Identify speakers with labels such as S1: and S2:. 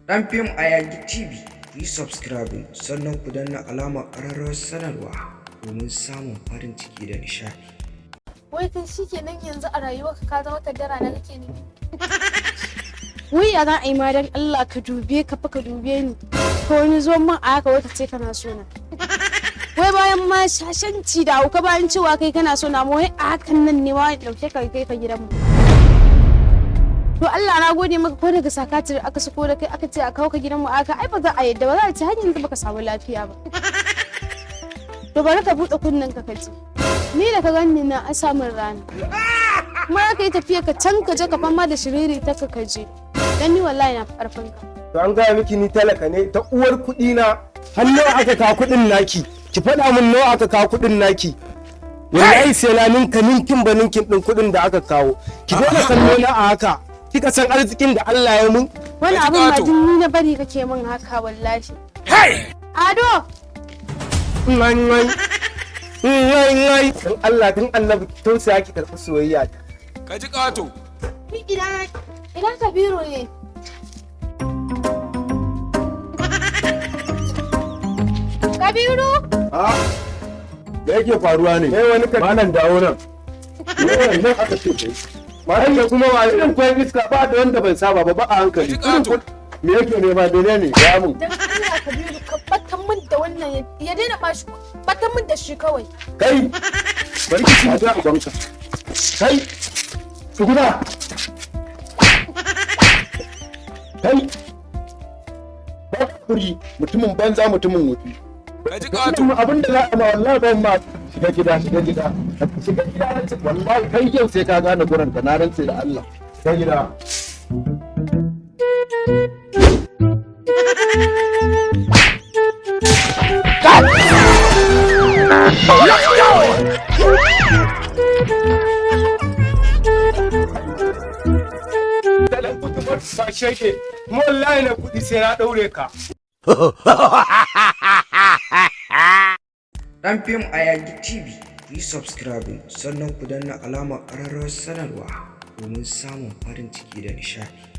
S1: Ɗan Fim a Yagi TV, ku yi subscribing, sannan ku danna alamar ƙararrawar sanarwa domin samun farin ciki da nishaɗi.
S2: Wai kai shikenan, yanzu a rayuwarka ka zama kaddara na kake nufi?
S3: Wai ya za a yi ma, dan Allah ka dube ka fa, ka dube ni. Ko wani zo min a haka, wai ka ce kana so na. Wai bayan ma shashanci da auka, bayan cewa kai kana so na ma, wai a hakan nan ne ma dauke ka kai ka gidan mu. To Allah na gode maka, ko daga sakatir aka sako da kai aka ce a kawo ka gidan mu aka, ai ba za a yadda ba, za a ce har yanzu baka samu lafiya ba. To bari ka buɗe kunnen ka kaji. Ni da ka ganni na an samun rana. Kuma za ka yi tafiya ka can, ka je ka fama da shiriri ta ka kaje. Dan ni wallahi na fi karfin ka.
S4: To an gaya miki ni talaka ne? Ta uwar kuɗi na. Har nawa aka kawo kuɗin naki? Ki faɗa min nawa aka kawo kuɗin naki. Wallahi sai na ninka ninkin ba ninkin ɗin kuɗin da aka kawo. Ki daina kallo na a haka. Kika san arzikin da Allah ya mun?
S3: Wani abin ma duk ni na bari kake min haka wallahi. Ado!
S4: Ngai ngai. Ngai ngai. Dan Allah, dan Annabi, ki tausaya ki karɓi soyayya ta.
S5: Ka ji ƙato.
S3: Ni ina Kabiru ne? Kabiru!
S6: A da yake faruwa ne?
S4: Eh, wani ka
S6: Malam, dawo nan. Ne nan aka ce kai.
S4: Malam da kuma wa
S6: Irin kwan iska ba da wanda ban saba ba, ba a hankali.
S5: Ka ji ƙato.
S6: Me yake nema? Menene? Ya mun.
S2: Dan Allah Kabiru, ka batan min da wannan, ya daina bashi, batan min da shi kawai.
S6: Kai, bari ki ci da ubanka. Kai, tsuguna. Kai. Ba kuri mutumin banza, mutumin wofi.
S5: Ka ji ƙato.
S6: Mutum abin da za a ma, wallahi ban ma. Shiga gida, shiga gida, shiga gida na ce. Wallahi kai, yau sai ka gane gurin ka, na rantse da Allah. Shiga gida.
S4: Dalan kutumar ba shege. Kuma wallahi na kuɗi sai na ɗaure ka.
S1: Ɗan Fim a Yagi TV, ku yi subscribing, sannan ku danna alamar ƙararrawar sanarwa domin samun farin ciki da nishaɗi.